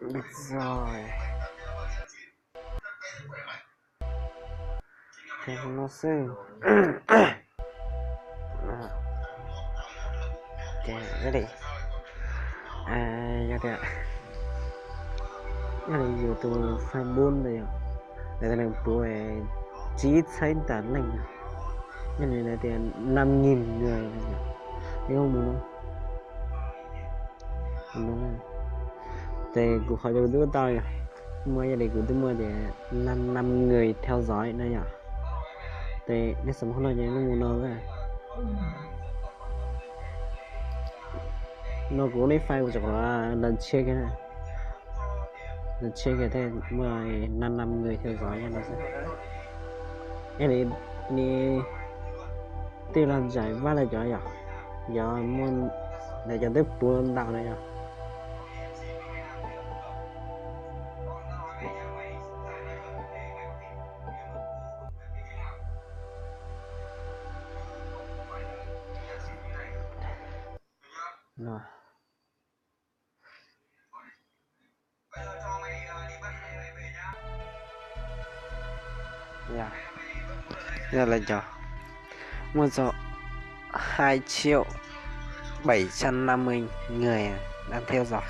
Li txog ces no xwb. Ces yog tias, yog tias, yog li yus tus Facebook ntawd yog, lawv tias nws puv tsib txhiab tas leej, yog li lawv tias năm nghìn người, yog mus no. Ces kuv qhov ces kuv twb tau yog, muaj yog li kuv twb muaj tias năm, năm người theo dõi no yom. Ces nej xam phau no ces nej mus no, no kuv lub nij fais kuv tseem qhov nws check, nws check thiaj muaj năm, năm người theo dõi no xwb. Yog li, li tej los Ntsais Vaj lawv cov yom, yog muaj, lawv cov twb puv ntau na yom. Yog lawv cov muaj txog hai triệu bảy trăm năm mươi người đang theo dõi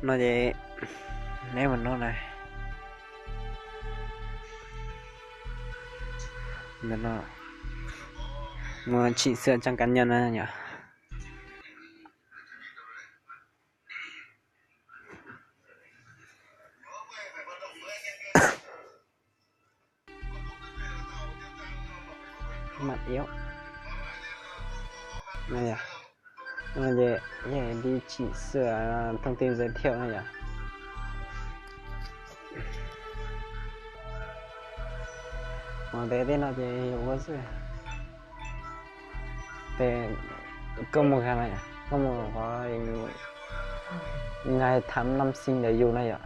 no ces neb mus no na. Ntawm no, mus chỉnh sửa trang cá nhân na yom. Mặt yếu. Này à. Này thì, thì đi chỉnh sửa thông tin giới thiệu này à. Ua ntej tej no ces yus ua xwb. Ces koj mus, koj mus qhov ngày tháng năm sinh ntawm yus na yom.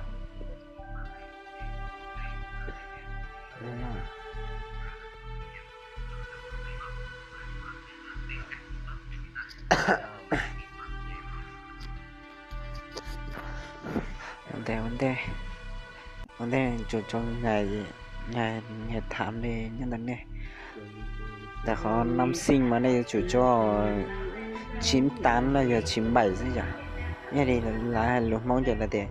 Ua ntej, ua ntej, ua ntej tsuas tso ngày, ngày, ngày tháng li nyob ntawm nej. Ntawm qhov năm sinh mas nej yuav tsum tso chín tám los yog chín bảy xwb yom. Yog li lawv hais lus Hmoob ces lawv tias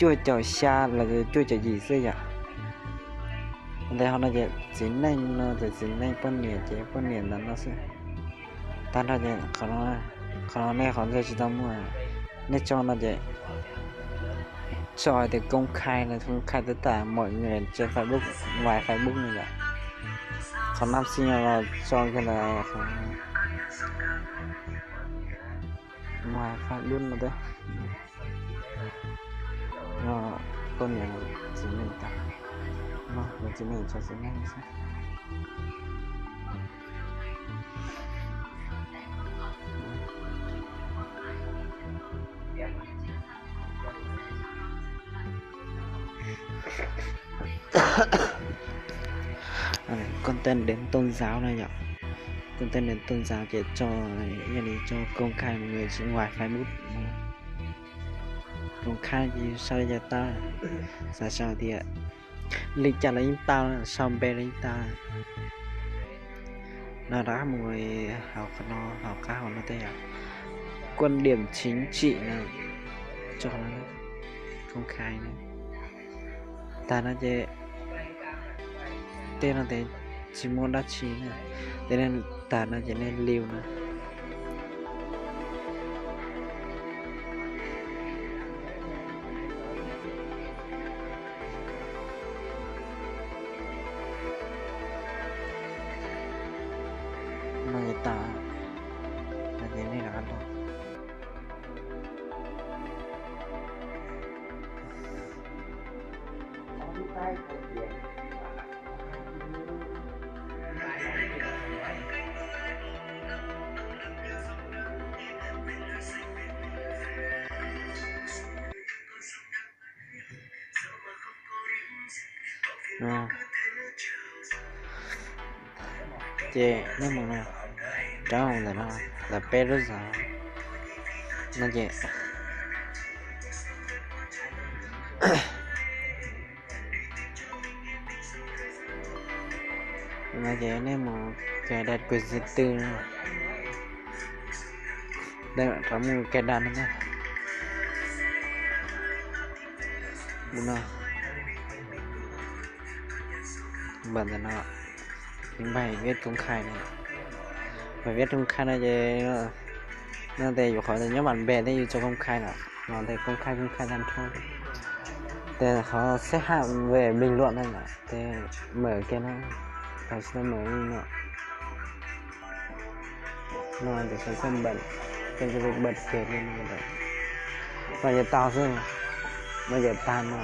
cuaj caum xya los cuaj caum yim xwb yom. Ua ntej qhov no ces txiv neej no ces txiv neej poj niam ces poj niam ntawm no xwb. Tag nrho ces qhov no, qhov no nej qhov ntej tsis tau muaj, nej tso no ces tso hais tias công khai no, công khai tất cả mọi người trên Facebook, ngoài Facebook no yom. Qhov năm sinh no los tso kiag ntawm ngoài Facebook no xwb. No, poj niam txiv neej tag, no, txiv neej tso txiv neej xwb. Content đến tôn giáo no yom. Content đến tôn giáo ces tso, yog li tso công khai mọi người sẽ ngoài Facebook. Công khai ces sau li cas tau, xav sau tias li cas los yeej tau, sau npe los yeej tau. No rov qab mus hauv qhov no, hauv qab hauv no tej yom, quan điểm chính trị no, tso công khai no. Tag no ces tej no ces tsis muaj dab tsi na, ces nej tag no ces nej leave na. No ces tag, no ces nej rov qab los. Ces nej mus no, rov mus ntawm no, ntawm peb lub zos no ces No ces nej mus cài đặt quyền riêng tư no. Rov mus cài đặt no na. Mus no. Bật ntawm no. Bài viết công khai no. Bài viết công khai no ces no ces yus qhov nyob bản mềm tej yus tso công khai lawm, no ces công khai công khai tag nrho. Ces qhov xếp hạng về bình luận no ces mở kiag no, tau xib mem no. No ces koj bật, koj bật kiag li no. No ces tau xwb, no ces tag no.